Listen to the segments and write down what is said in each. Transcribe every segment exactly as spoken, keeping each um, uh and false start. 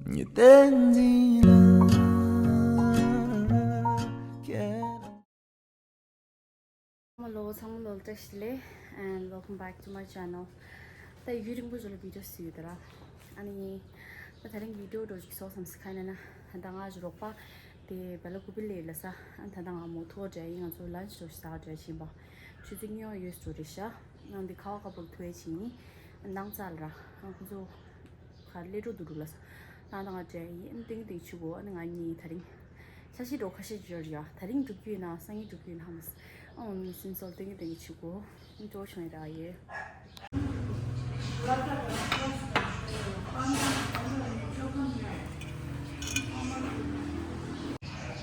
ཉི་སྟེང་འཛིན་ལ་ཁྱེད་རང་། ཧ་ལོ། ཚང་མ་ལོ་བཀྲ་ཤིས་བདེ་ལེགས། And welcome back to my channel. ད་ཡུན་རིང་པོ་ཞིག་ལ་བི་ཌིའོ་བཟོས་ཡོད་ད་ར། ཨ་ནི་ད་དེ་རིང་བི་ཌིའོ་འགྲོ་ཞིག་བཟོ་བསམ་སི་ཁ་ན་ན། ད་ང་ཞིག་རོགས་པ་དེ་བེ་ལ་ཀུ་པི་ལེ་ལ་ས། ཨ་ད་ད་ང་མོ་ཐོ་འདྲ་ཡིན། ང་ཚོ་ལན་ཆི་འགྲོ་ཞིག་ཟ་འདྲ་ཕྱིན་པ། ཆུ་ཚོད་གཉིས་པ་ཡོད་འགྲོ་རེད་ཤག་ནང་འདི་ཁ་བ་ཁ་པོ་ཐོས་ཕྱིན་ནང་ཙལ་ར། ང་ཚོ་ག་ལེ་འགྲོ་དུ་འགྲོ་ལ་ས། ནང་ད་ང་འདྲ་ཡིན། ཏིང་ཏིང་ཆུ་གོ། ཨ་ནི་ང་གཉིས་དེ་རིང་ཤ་ཤི་འགྲོ་ཁ་ཤས་འབྱོར་ཡ། དེ་རིང་འགྲུབ་རྒྱུ་ཡིན་ན་སང་ཉིན་འགྲུབ་རྒྱུ་ཡིན་ན་ཧ་མ་སི། ཨོ་ནི་སིན་སོལ་ཏེང་ཏེང་ཆུ་གོ་འགྲོ་བྱུང་ཡ་ར་ཡེ།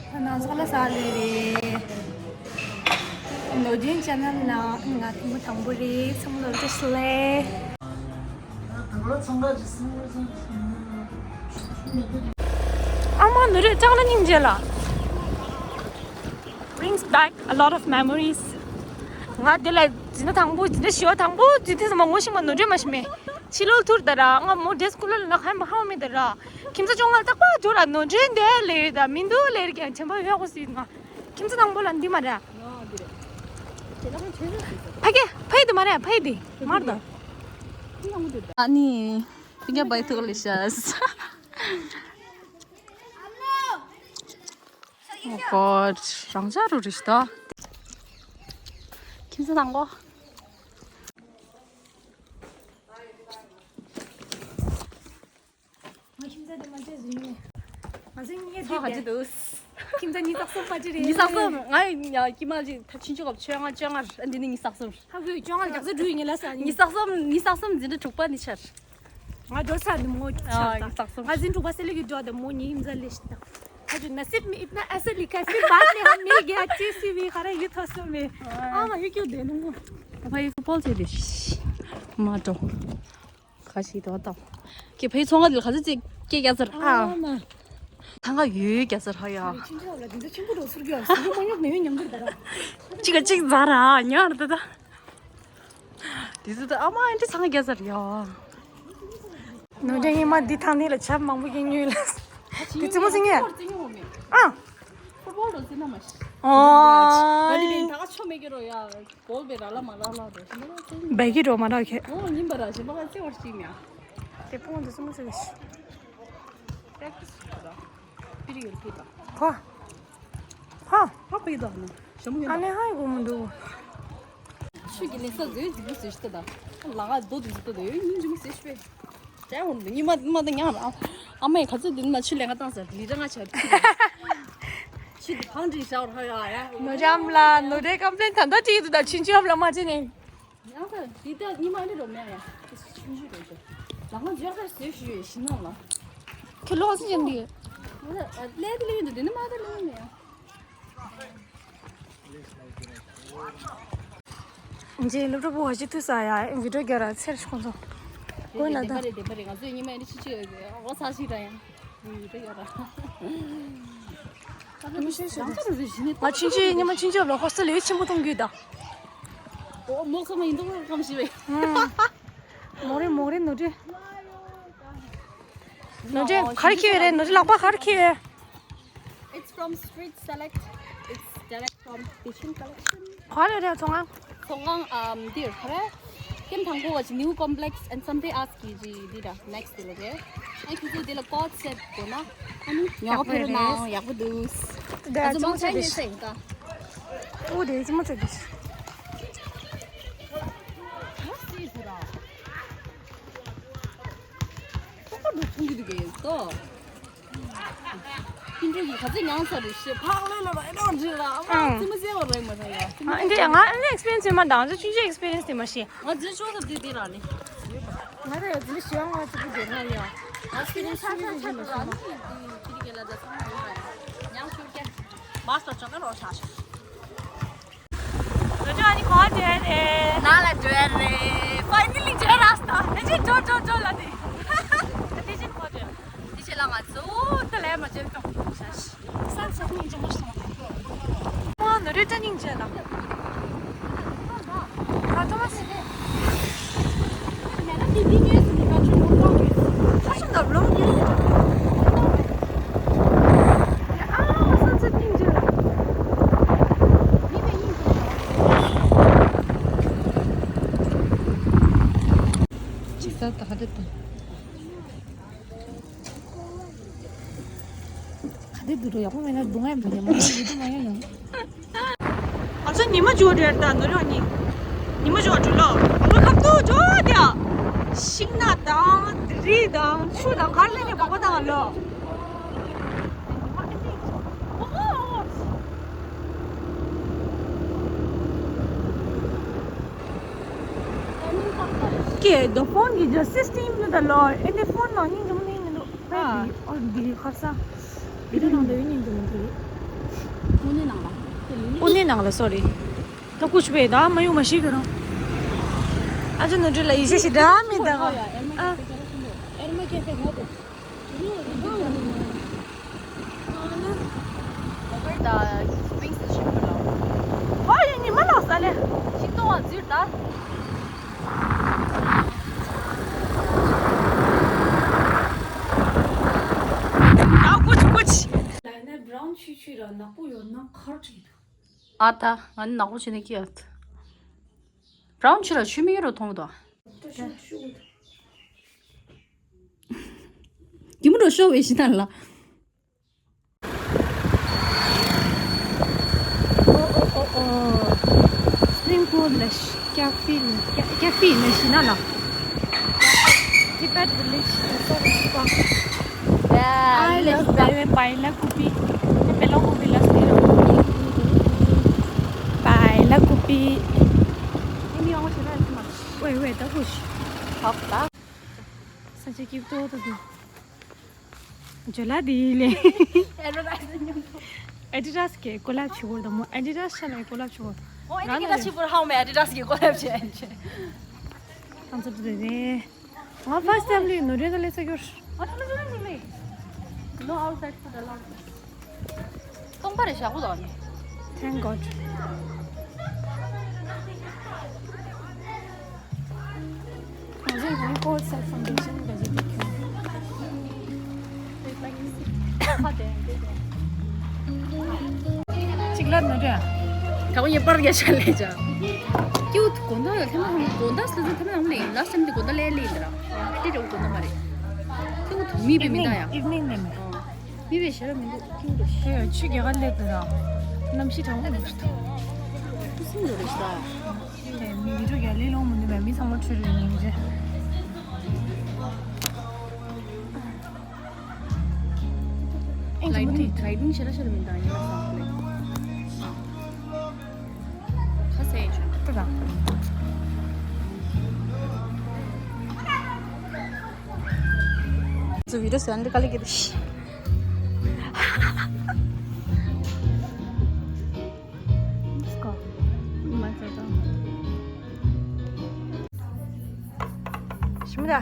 ཁ་ནང་སོགས་ལ་ས་ལེ་རེད། ནོར་ལྡན་ཅེ་ནལ་ནང་ང་ཐེངས་མ་དང་པོ་རེད། ཚང་མ་ལོ་བཀྲ་ཤིས་བདེ་ལེགས། ཨ་མ་ནོར་རེད་ཀྲང་ལ་སྙིང་རྗེ་ལ། Brings back a lot of memories. ང་དེ་ལ་འཛིན་གྲྭ་དང་པོ། འཛིན་གྲྭ་བཞི་པ་དང་པོ་དུས་ཚོད་མ་ངོ་ཤེས་མ་ནོར་འཁྲུལ་མ་ཤེས་མེད། ཕྱི་ལོགས་ཐུར་ད་ར། ང་མོ་འདྲེས་སྐུ་ལོ་ལ་ཁ་མ་ཧ་མི་ད་ར། ཁྱིམ་ཚང་ཅོང་ང་རྟག་པར་ཐུར་ར་ནོར་འཁྲུལ་འདི་ལས་ད་མི་འདུག་ལས་རྒྱ་ཆེན་པོ་ཡོད་གོ་སྲིད། ང་ཁྱིམ་ཚང་དང་པོ་ལ་འདི་མ་ར། ཕ་གི་ཕ་ཡི་དི་མ་ར། ཕ་ཡི་དི་མར་ད། ཨ་ནི་ཕ་གི་བའི་ཐུག་ལི་ཤས། Oh God, རང་ཅག་རུ་རེད་ཤག་ད། ཁྱིམ་ཚང་དང་པོ། ང་ཁྱིམ་ཚང་དེ་མ་བརྗེད་ཟིན་ནས། ང་ཚོ་གཉིས་ཚོ་ག་ཅི་འདུག་ཁྱིམ་ཚང་གཉིས་རྩ་གསུམ་པ་ཅི་རེད། གཉིས་རྩ་གསུམ། ང་ཡ་ཀྱི་མ་ཅི་ད་ཕྱིན་ཆོག་ག་བཅོ་ལྔ། བཅོ་ལྔ། ཨ་འདི་ནི་གཉིས་རྩ་གསུམ། ཧ་གོ། བཅོ་ལྔ་རྒྱག་ས་འགྲུལ་ཡིན་ལ་ས། གཉིས་རྩ་གསུམ། གཉིས་རྩ་གསུམ་འཛིན་གྲྭ་དྲུག་པ་ནི་ཆར། ང་འགྲོ་ས་ནི་མོ་ཆགས་ད། ང་འཛིན་དྲུག་པ་སེ་ལི་གི་འགྲོ་ད་མོ་ཉི་ཡིམ་ཟ་ལེ་ཤི་ད། ཁ་ཆུ་ནས་སིབ་མི་ཨིཏ་ན་ཨེ་སེ་ལི་ཁ་སིབ་བཱ་ནི་ཧ་མི་ག་ཅི་སི་བི་ཁ་ར་ཡི་ཐོ་སོ་མེ། ཨ་མ་ཧི་ཀྱུ་དེ་ནུ་མོ། ཕ་ཡི་ཕུ་པོལ་ཚེ་དེ་མ་འགྲོ། ཁ་ཤི་དོ་ད། ཁྱེད་ཕ་ཡི་ཚོང་ཁང་དེ་ལ་ག་ཚོད་ཅིག་སྐད་རྒྱག་ཚར་ཨ། ཨ་མ། ཐང་ག་ཡོད་རྒྱ་ཚར་ཧ་ཡ། ཆིན་ཆིན་ལ་དེ་ཚོ་ཆེན་པོ་རོ་ཟུར་རྒྱ་ཟུར་མ་ཉོག་མེ་ཡོད་ཉམས་འདུག་ད་ར། གཅིག་ག་གཅིག་ཛ་ར་ཉར་ད་ད། དེ་ཚོ་ད་ཨ་མ་ཨེ་འདྲ་ཚང་རྒྱ་ཚར་ཡ། ནོར་འདྲ་ཉི་མ་འདི་ཐང་འདི་ལ་ཆབ་མང་པོ་སྐྱེ་ཉོས་ལ། དེ་ཙི་མོ་ཟིན་ཡ། ཨ། ཕུ་པོ་རོ་ཟིན་ན་མ་ཤི། ཨ། ད་ནི་ད་ག་ཆོ་མེ་གི་རོ་ཡ། བོལ་བའི་ར་ལ་མ་ལ་ལ་རོ་ཟིན་ན་ཟིན། བའི་གི་རོ་མ་ར་ཁེ། ཨོ་ཉིན་པ་ར་ཞིམ་པ་ག་ཙི་བར་ཅི་མྱ། དེ་ཕུ་པོ་འདི་ཙི་མོ་ཟིན་ཡ་ཤི། པི་རི་ཡོད་ཕི་ད། ཕ། ཕ། ཕ་པི་ད་ནི་ཞམ་གི་ཨ་ནི་ཧ་གོ་མི་འདུག་ཆུ་གི་ལེ་ས་ཟོས་འཇིགས་པོ་ཟོས་ཤི་ད། ལ་ག་རྡོ་དུ་ཟིག་ད་དོ་ཡོད་ཉིན་འཇིགས་པོ་ཟོས་ཤི་པས། ཅའི་འོང་དུ་ཉི་མ་མ་ད་ཉང་ར། ཨ་མ་ཡི་ག་ཚོད་དུ་ཉི་མ་ཆུ་ལེན་ག་བཏང་ཟེར་ལི་ར་ང་ཆ། ཆུ་དུ་ཕང་དྲི་ཤའོ་ར་ཡ་ཡ། ནོ་ཇམ་ལ་ནོ་རེ་ཀམ་པི་ལེན་ད་ད་ཅི་དུ་ད་ཆུན་ཆུ་ཧབ་ལ་མ་ཅི་ནི། ཡང་ད་འདི་ལྟ་ཉི་མ་འདི་རོ་མེད་ཡ། ཆུང་ཆུང་རེད་དོ། ལ་ང་འཇོག་ས་ཟོས་ཞུ་ཡོད་ཤི་ན་ལ། ཁྱོད་ལོག་སི་ཅན་འདི། ལས་དེ་ལས་ཡིན་དུ་འདི་ནི་མ་ད་ལས་མེད་ཡ། འཇེ་སློབ་གྲོགས་པོ་བ་ཞིག་ཐུག་ས་ཡ་བི་ཌིའོ་རྒྱ་ར་ཚེར་ཤོང་ཚོ། དགོས་ན་ད། དེ་རེད་དེ་རེད་ང་ཚོས་ཉི་མ་འདི་ཆུ་ཆུ་ཡོད་ཟེར་འོ་ས་ཞིག་ར་ཡ། ང་ཆུང་ཆུང་ཉི་མ་ཆུང་ཆུང་ལ་ཧོ་སི་ཊེལ་ལས་ཆེན་པོ་གཏོང་རྒྱུ་ད། ཨོ་མོག་ཚང་མ་ཡིན་མདོག་ཁམས་ཞིག་བས། མོག་རེ་མོག་རེ་ནོར་འཁྲུལ། ནོར་འཁྲུལ་ག་རེ་ཁྱེར་ཡོད་རེད། ནོར་འཁྲུལ་ལག་པ་ག་རེ་ཁྱེར་ཡོད། It's from Street Select. It's direct competition collection. ག་རེ་རེད་ཚོང་ཁང་། ཚོང་ཁང་ཨམ་འདིར་ག་རེ། ཀེམ་དང་པོ་བ་ཅི་New Complex and Something Else གི་ཇི་འདི་ར་next དེ་ལ་རེད། ཨེ་ཁྱེད་ཚོ་འདི་ལ་ཀོཌ་སེཊ་དགོས་ན་ཨ་ནི་ཉོ་ག་ཕེབས་རོགས་གནང་། ཡག་པོ་འདུག་ད་ཨ་ཚོ་ཙི་མོ་མང་ཚ་ཚ་ཡིན་ཡིན་ས་ཡིན་ད། ཨོ་དེ་ཙི་མོ་ཚ་འདུག་ཨ་སི་ཟེར་ར། ཏོག་ཏོག་འདུག་ཐུང་གི་འདུག་གས་ཏོ། ཁྱིམ་ཚང་གི་ག་ཚོད་མྱངས་ཚར་རེད་ཤི། ཕག་ལོས་ལ་ར་ཨེ་ནོ་འདྲི་ལ་ཨ་མ་ཙི་མོ་ཟེར་བ་རེད་མ་རེད་ཡ། ཨ་འདི་ང་ཨ་ནི་ཨེག་སི་པི་རི་ཡན་སི་ཡོད་མ་འདང་ཚོ་ཆུང་ཆུང་ཨེག་སི་པི་རི་ཡན་སི་དེ་མ་ཤེས། ང་འཛིན་ཤོག་ཐབས་དེ་དེ་ར་ནི། ང་རེ་འཛིན་ཤེས་ང་ཚོ་གི་དེ་ང་ཡ། ཨེག་སི་པི་རི་ཡན་སི་ཆུང་ཆུང་ཞིག་མ་ཤེས་མ། ཁྱི་རི་གེ་ལ་ད་ཚང་མ་ཡོད་ར་ཡ། ཉང་ཤོར་ཀྱ། མ་སྟོར་ཆོག་ག་རོ་ཤ་ཤ། ལོ་ཅོ་ཨ་ནི་གོ་བ་འདྲ་རེད། ནང་ལ་འགྲོ་ཡ་རེད། ཕ་ནི་ལི་འཇོ་ར་སྟ། ཨེ་ཅི་འགྲོ་འགྲོ་འགྲོ་ལ་ནི། ཨ་ཏི་ཅིན་གོ་འདྲ། ཏི་ཅི་ལ་ང་ཚོ་ད་ལས་མ་བྱེད་ཀྱང་ཤ་ཤ། ས་ས་ནི་འཇོ་མ་སོང་། ཨ་ནོ་རེ་ཏྲ་ནིང་བྱེད་ལ། ང་ཐོ་མ་སི་རེད། ཁ་ཆུང་ད་བློ་ཡོད། ག་དེ་འདུག་རོ། ཡག་པོ་མེད་ན་སྡུག་བསྔལ་མི་འདུག་མ་ཡོང་ཡོད་དུ་མ་ཡོང་ཡོང་། ང་ཚོ་ཉི་མ་འཇོག་འགྲོ་ཡ་ད་ནོར་ཡོང་ཉིན། ཉི་མ་འཇོག་འགྲོ་ལོ། ང་ཚོ་ཁ་ཐུག་འཇོག་དེ་ཡ། ཤིང་ནགས་དང་རི་དང་ཆུ་དང་གར་ལེན་ནས་སྦག་པ་དང་ལོ། Okay, the phone is just system to the Lord. And the phone ནང་སྙིང་རྗེ་མོ་ནི་ཡིན་འདུག་ཨ། འོ་འདི་ཁ་ས། བི་ཌིའོ་ནང་དུ་ཡོད་སྙིང་རྗེ་མོ་འདུག་དངོས་གནས་ནང་ལ། དངོས་གནས་ནང་ལ་སོ་རི། ད་ཀུ་ཆུ་བས་ད་མ་ཡོང་མ་ཤི་གི་རང་། ཨ་ཅོ་ནོར་འཁྲུལ་ལ་ཡིད་ཆེས་ཤིག་འདྲ་མི་འདུག་ཨ། ད་སྤིང་སི་ཞིག་མི་ལོ། ཨ་ཡིན་ཉི་མ་ལོ་ས་ལེ། ཤིང་ཏོག་བ་འཛུལ་ད། ད་ཀུ་ཆུ་ཀུ་ཆུ། ལ་ཡིན་ན་བྷ་རའུན་ཆུ་ཆུ་ར་ནག་པོ་ཡོད་ན་ཁར་ཅིག་ད། ཨ་ད་ང་ནི་ནག་པོ་བྱས་ནས་ཀི་ཡོད། བྷ་རའུན་ཆུ་ར་ཆུ་མིག་རུ་མཐོང་དོ། ད་ཤོག་ཤོག་ད། གི་མོ་རུ་ཤོག་བའི་ཤི་ན་ལ། ཨོ་ཨོ་ཨོ་ཨོ། སི་པི་རིང་བྷོལ་ལ་ཤི་ཀ་ཧྥེ་ལ་ཀ་ཀ་ཧྥེ་ལ་ཤི་ན་ལ། Tibet village is so far. I love Baila Kupi. Baila Kupi la stay. Baila Kupi. Wait, wait, that was. ས་ཆ་སྐྱིད་ཏོག་ཏོ་འདུག་ཇོ་ལ་དེ་ལས། Advertise ཉམས་པོ། Adidas གི་ཀོ་ལེབ་བྱེད་དགོས་དང་མོ། Adidas ཤ་ལ་ཀོ་ལེབ་བྱེད་དགོས། ཨོ་ཨེ་ཌི་ཌ་སི་ཆི་པོར་ཧའོ་མེ་ཨེ་ཌི་ཌ་སི་གི་ཀོ་ལེབ་བྱེད་ཨེ་ཅེ། ང་ཚོ་དེ་རེད། ང་first time ལི་ནོ་རེ་ད་ལས་ས་གྱུར། ཨ་ད་ལས་ས་གྱུར་ལི། No outside food allowed. སྟོང་པ་རེ་བཞག་གོ་དོ་ནི། Thank God. ང་ཚོ་ཡང་ཀོ་སེལ་ཕའོན་ཌེ་ཤན་འདྲ་ཞིག་འདུག་གཅིག་ལབ་ན་འདྲ། ད་ཁོ་ཡེ་པར་རྒྱ་ཆ་ལས་ཅང་། ཀྱུ་ཐུ་གོན་ད་ལ་ཐེ་མ་ཧམ་གོན་ད་སླེ་ཟིན་ཐེ་མ་ཧམ་ལེ་ལ་སེམས་དེ་གོན་ད་ལེ་ལེ་འདི་ར། ཡང་ཏི་ར་གོན་ད་མ་རེད། ཀྱུ་ཐུ་མི་བི་མི་ད་ཡ། Evening ནས་མི། མི་བས་ཞེ་ར་མི་འདུག་ཀྱུ་རེད། ཧེ་ཆུ་རྒྱ་གར་སླེབས་འདུག་ར། གནམ་གཤིས་གྲང་མོ་མི་འདུག་ཁུ་སིམ་འགྲོ་རེད་ཤི་ད། དེ་མི་བི་ཌིའོ་རྒྱ་ལས་ལོང་མི་འདུག་བས་མི་ཚང་མ་ཁྲོས་རེད་ཡིན་རེད། ཨེ་ལའི་ཊིང་ལའི་ཊིང་ཞེ་ར་ཞེ་ར་མི་འདུག་ཡིན་ན་སང་ལེ། ཁ་ཟས་ཆུ། ཏི་ད། ཚོ་བི་ཌིའོ་སེ་ཨན་དེ་ག་ལེ་གི་དེ་ཤི། Let's go. ཤི་མི་ད།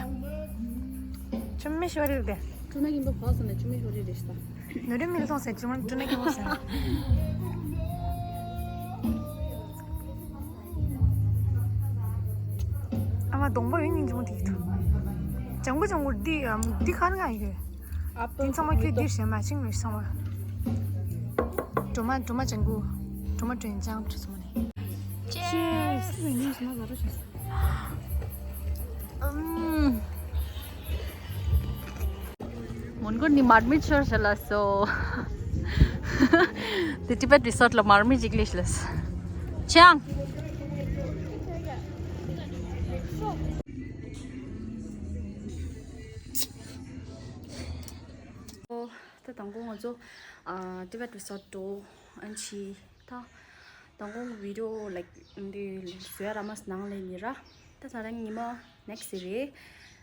ཆུ་མི་ཤོར་རེད་དེ། ཆུ་ན་ཡིན་པ་བག་ཟ་ནས་ཆུ་མི་ཤོར་རེད་རེད་ཤི་ད། ནོར་འཁྲུལ་མི་ལ་སོང་ཟེར་ཆུ་མ་ཆུ་ན་ཡིན་པ་ཟེར། ཨ་མ་གདོང་པ་ཡོད་སྙིང་རྗེ་མོ་དེ་གི་འདུག་ལྗང་གུ་ལྗང་གུ་འདི་ཨམ་འདི་ག་ནས་ཡོད། འདི་ཚང་མ་ཁྱོད་འདིར་བཞེས་མ་ཤིང་མེད་ཚང་མ། གྲོ་མ་གྲོ་མ་ལྗང་གུ། གྲོ་མ་དྲོན་ལྗང་གྲོ་ཚང་མ་ནི། Cheers. ཨམ། མོན་གྷོ་ནི་མར་མེད་ཤོར་ཤ་ལ་སོ། དེ་ཊི་བེཊ་རི་སོརཊ་ལ་མར་མེད་ཅིག་ལས་ཤ་ལ་སོ། ཆང་། ད་དང་པོ་ང་ཚོ་ཨ་ཊི་བེཊ་རི་སོརཊ་འགྲོ་ཨན་ཆི་ད། དང་པོ་བི་ཌིའོ་ལའིཀ་འདི་བཟོ་ཡ་ར་མ་སྣང་ལེ་ནི་ར། ད་ད་རང་ཉི་མ་ནེག་སི་རེད།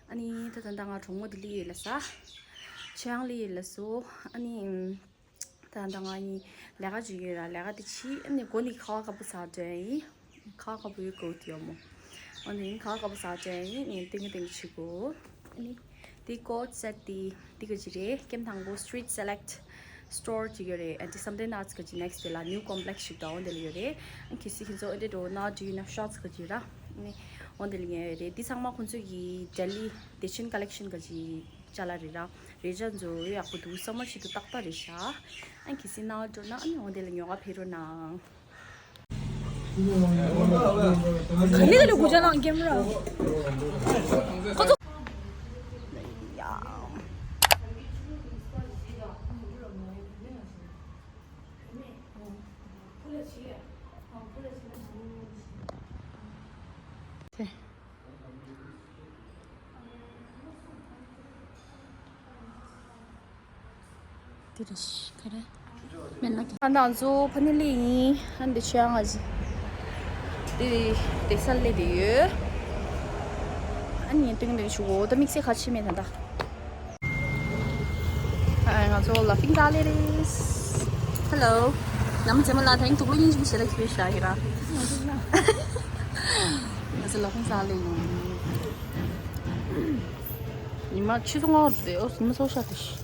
ཨ་ནི་ད་ད་ད་ང་གྲོགས་མོ་དེ་ལི་ཡོད་ལ་ས། ཆེ་ཡང་ལི་ཡོད་ལ་སོ། ཨ་ནི་ད་ད་ང་གཉིས་ལས་ཀ་བྱེད་ཀྱི་ཡོད་ར་ལས་ཀ་དེ་ཕྱིས་ཨ་ནི་མགོ་ནི་ཁ་བ་དཀར་པོ་ཟ་འདྲ་ཡིན། ཁ་བ་དཀར་པོ་ཡོད་དགོས་དེ་ཡོད་མོ། ཨ་ནི་ཁ་བ་དཀར་པོ་ཟ་འདྲ་ཡིན་ནི་ཏིང་ཏིང་བྱེད་དགོས། ཨ་ནི། དེ་ཀོ་ཊི་སེ་ཊི་དེ་དེ་ག་ཅི་རེད། ཀེམ་དང་པོ་Street Select Store ཅིག་ཡོད་རེད། ཨ་དེ་Something Nuts ག་ཅི་next དེ་ལ་New Complex ཞིག་དང་འོ་དེ་ལ་ཡོད་རེད། ཨ་ཁི་སི་ཁྱེད་ཚོ་ཨ་དེ་འགྲོ་ན་do you know shots ག་ཅི་ར་ནི་འོ་དེ་ལ་ཉན་ཡོད་རེད། དེ་ཚང་མ་ཁོང་ཚོ་གི་Delhi Dechin Collection ག་ཅི་ཅ་ལག་རེད་ར། རེད་ཅ་མཛོ་ཡོད་ཡག་པོ་འདུག་སམ་མར་ཆེད་དུ་ཏག་ཏག་རེད་ཤག་ཨ་ཁི་སི་ན་འགྲོ་ན་ཨ་ནི་འོ་དེ་ལ་ཉོ་ག་ཕེབས་རོགས་གནང་། ག་ལེ་ག་ལེ་གུ་ཅ་ལང་ཀེམ་ར། དེ་རེད་ཤི་ཁ་རེད། མེད་ན་ཁྱེད་ང་ཚོ་ཕ་ནི་ལི་ཡིན། ཨ་འདི་ཆོས་ང་ཟི། དེ་དེ་ས་ལེ་དེ་ཡོད། ཨ་ནི་སྟེང་དེ་ཞུ་གོ་ད་དམིགས་བསལ་ཁ་ཆེ་མེད་ད་ད། ཨ་ང་ཚོ་ལ་ཕིང་ད་ལེ་རེས། ཧེ་ལོ། ནམ་ཚེ་མ་ལ་ཐེངས་དུག་ལོ་ཡིན་ཅིག་ཞེ་ལ་ཁྱི་ཤ་ཧི་ར། ང་ཚོ་ལ་ཕིང་ད་ལེ་ཡིན། ཉི་མ་ཆུ་ཚོད་ལྔ་བར་དེ་ཨོ་ཉི་མ་ཚོ་ཤ་དེ་ཤི།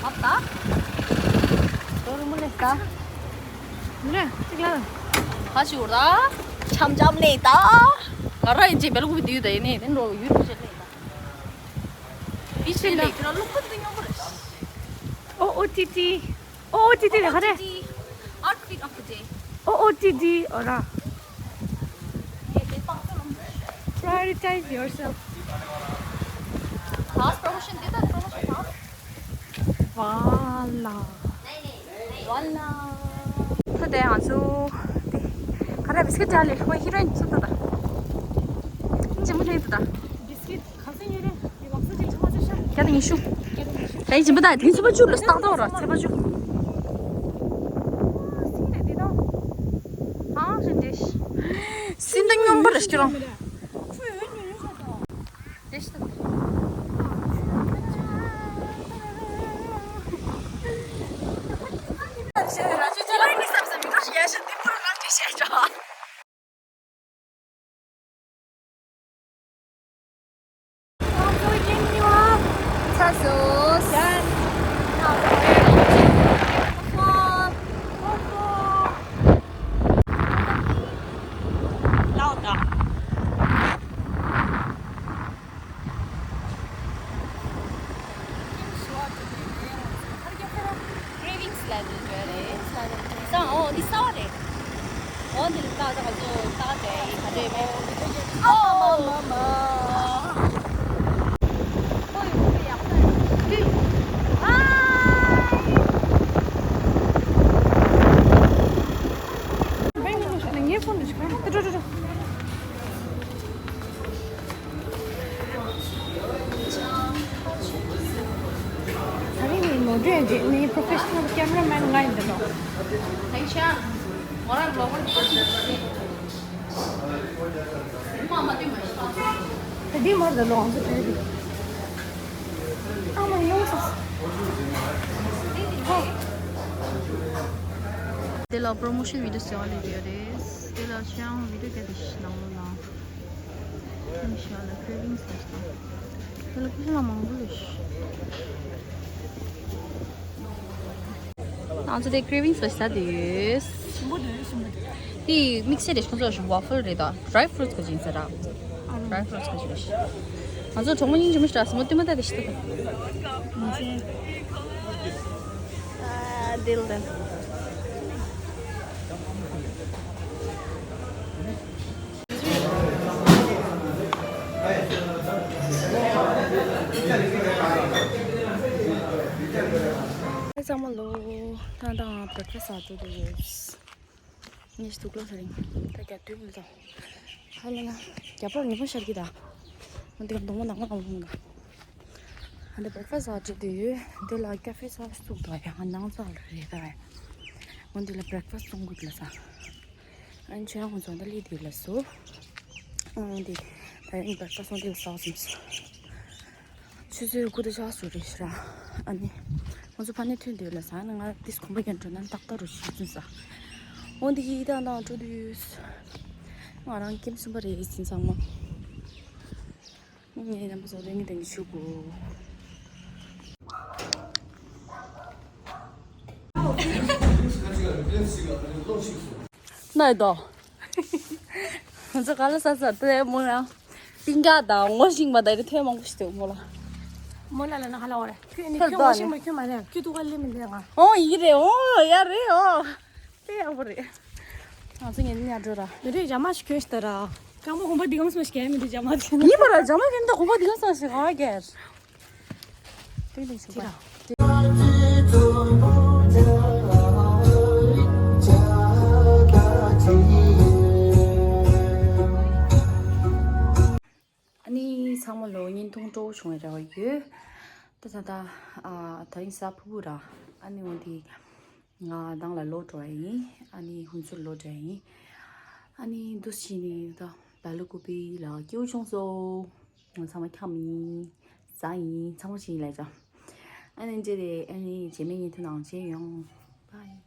ཨོ་ད། ད་རུ་མོ་ལེ་ད། ནུ་རེ་ཅིག་ལ། ཧ་ཅི་འུར་ད། འཆམ་འཆམ་ལེ་ད། ང་ར་ཡིན་ཅེ་བེལ་ཀུ་བི་དེ་ཡུ་ད་ཡིན་ནི་དེ་འགྲོ་ཡུ་ཐུ་ཅེ་ལེ་ད། བི་ཅེ་ལེ་ཁྱེད་རང་ལུག་པ་དེ་ཉོ་བར། ཨོ་ཨོ་ཏི་ཏི། ཨོ་ཨོ་ཏི་ཏི་ལེ་ག་རེ། Outfit of the day. ཨོ་ཨོ་ཏི་ཏི་ཨོ་ར། Prioritize yourself. Class promotion དེ་ད་promotion ད། ཝ་ལ། ཝ་ལ། ད་དེ་ང་ཚོ་དེ་ག་རེ་བི་སི་ཀིཊ་ཅག་ལེ་ཧོ་ཧི་རོ་ཡིན་ཚོ་ད་ད། ཨིན་ཇི་མི་ལྷན་ཚོ་ད། བི་སི་ཀིཊ་ག་ཚོད་ཡོད་རེད། དེ་ལག་ས་ཅིག་ཁྲི་མ་ཚོད་ཤ། བརྒྱ་དང་ཉི་ཤུ། བརྒྱ་དང་ཉི་ཤུ། དེ་ཡིན་པ་ད་དེ་ཚོ་པ་བཅུ་ལ་སྟག་ཏོ་ར་ཚེ་པ་བཅུ། སི་ནས་དེ་དང་། ཨང་རིན་དེ་ཤི། སི་འདི་སྙོམས་པ་རེ་ཤི་རང་། Cravings ལ་འདི་འདྲ་རེད། ས་འོ་འདི་ས་བ་རེད། འོ་འདི་ལ་ཏག་ཏག་ཚོ་ཏག་ཏག་ག་འདྲ་མེད། ཨོ་མ་མ་མ། ཨོ་ཡོད་ཡག་པོ་རེད། ཨ། ངའི་ཕོན་འདི་ཞིག་ག་འགྲོ་འགྲོ་འགྲོ། ད་རིང་ངའི་མོ་ཌེལ་རྗེས་ནི་པྲོ་ཕེ་ཤི་ནལ་ཀེ་མ་ར་མེན་ང་ཡིན་འདི་ལོ། ད་འདི་མར་འདི་ལོ་ང་ཚོ་བྲལ་འདུག་ཨ་མ་ཡོང་སོང་། དེ་ལ་པྲོ་མོ་ཤན་བི་ཌི་ཡོ་བཟོ་བ་ལས་ཡོད་རེད། དེ་ལ་ཆེའང་བི་ཌི་ཡོ་སྐད་དེ་ཤི་ནང་ལོ་ལ། ཨིན་ཤ་ལ་ཀྲེ་ཝིང་སི་ལ་ཤི་ན། དེ་ལ་ཀུ་ཤ་ལ་མང་པོ་ལས་ཤི། ང་ཚོ་དེ་ཀྲེ་ཝིང་སི་ལ་ཤི་ས་དེ་ཡོད། ཞིམ་པོ་འདུག་ཞིམ་པོ་འདུག་དེ་དམིགས་བསལ་རེད། ཁོང་ཚོ་ཝ་ཕལ་རེད་ད། ཌ་རའི་ཕུ་རུ་ཊི་སི་ག་ཅིག་ཡིན་ས་ར། ཌ་རའི་ཕུ་རུ་ཊི་སི་ག་ཅིག་རེད་ཤི། ང་ཚོ་གྲོགས་མོ་སྙིང་རྗེ་མོ་ཞིག་ར་སི་མོ་ལྟད་མོ་ལྟ་དེ་ཤི་ད། ཨ་དེ་ལ་དེ། ཚང་མ་ལོ། ད་ད་བྷི་རེག་ཕ་སི་ཟ་འགྲོ་འདོད་ཡོད། ངས་དུག་ལོག་ས་རིང་ད་རྒྱབ་དུས་མི་ལ། ཧ་ལ་ལ། རྒྱབ་པར་ཉི་མ་ཤར་གྱི་ད། འོན་ཏེ་གདོང་མོ་ནག་མོ་ནག་མོ་ལ། ཨ་འདི་བྷི་རེག་ཕ་སི་ཟ་འགྲོ་འདོད་ཡོད། འདི་ལ་ཀ་ཕེ་ཟ་བཙུགས་འདུག་ཡ་ནང་ཚ་ལ་རེད་ད། འོན་ཏེ་ལ་བྷི་རེག་ཕ་སི་བཙོང་དགོས་ལ་ས། ཨན་ཆོས་ཧོན་ཚོ་འདི་ལི་དུས་ལ་སུ། འོན་ཏེ་ད་ཡང་བྷི་རེག་ཕ་སི་འདི་ལ་ཟ་བཟུང་སོང་། ཆུ་ཚོད་དགུ་དང་ཕྱེད་ཀ་ཙམ་རེད་ཤག་ཨ་ནི། ང་ཚོ་ཕ་ནས་ཐོན་དུས་ལ་ཟ་ནི་ང་ཏིས་ཁོམ་པ་ཡན་འགྲོ་ན་ཏག་ཏག་རུ་ཤི་ཙམ་ཟ། འོན་ཏེ་ཡིད་དང་དང་འགྲོ་དུས། ང་རང་ཀེམ་གསུམ་པ་རེད་ཟིན་ཚང་མ། ངའི་རྣམ་པ་ཚོ་དེ་ངས་དེ་ངས་ཞུ་དགོས། ནའི་དོ། ང་ཚོ་ག་ལ་ས་ས་དེ་མོ་ཡང་། པིང་ཀ་དང་ངོ་ཤེས་པ་དང་རི་ཐོན་མང་པོ་ཞིག་འདུག་མོ་ལ། མོ་ལ་ལ་ན་ཧ་ལ་བ་རེད། ཁྱོད་ནི་ཁྱོད་ངོ་ཤེས་པ་ཁྱོད་མ་རེད། ཁྱོད་ཏུ་ག་ལེ་མི་འདུག་ང་། ཨོ་ཡི་རེད། ཨོ་ཡ་རེད། ཨོ། དེ་ཡག་པོ་རེད། ང་ཚོ་ངས་ནི་ཉར་འགྲོ་ར། མི་རེད། ཇ་མ་ཞིག་གྱོན་ཤི་ད་ར། སྐམ་པོ་གོམ་པ་འདི་གམ་སོང་ཞིག་གྱོན་མི་འདུག་ཇ་མ་དེ་ནི། ཡིན་པ་ར་ཇ་མ་གྱོན་ད་གོམ་པ་འདི་གམ་སོང་ཞིག་ཨ་གེར། དེ་ནི་ཞུ་ཅི་ར། ག་མཐོང་སྤྲོ་བོ་བྱུང་བའི་རེ་བ་ཡོད། ད་ད་ད་ཨ་ད་རིང་གཟའ་ཕུར་བུ་ར། ཨ་ནི་འོ་དེ་ང་རང་ལ་ལོག་འགྲོ་བ་ཡིན། ཨ་ནི་ཧུན་སུར་ལོག་འགྲོ་བ་ཡིན། ཨ་ནི་འདུག་སེ་བྱས་ནས་ད་ད་ལོ་ཀུ་པི་ལ་སྐྱིད་པོ་བྱུང་སོང་། ང་ཚང་མ་འཁྱམ་ཡིན། ཟ་ཡིན། ཚང་མ་བྱེད་ཡིན་ལབ་ཅག་ཨ་ནི་འདི་རེད། ཨ་ནི་རྗེས་མའི་བརྙན་ཐུང་ནང་མཇལ་ཡོང་། Bye.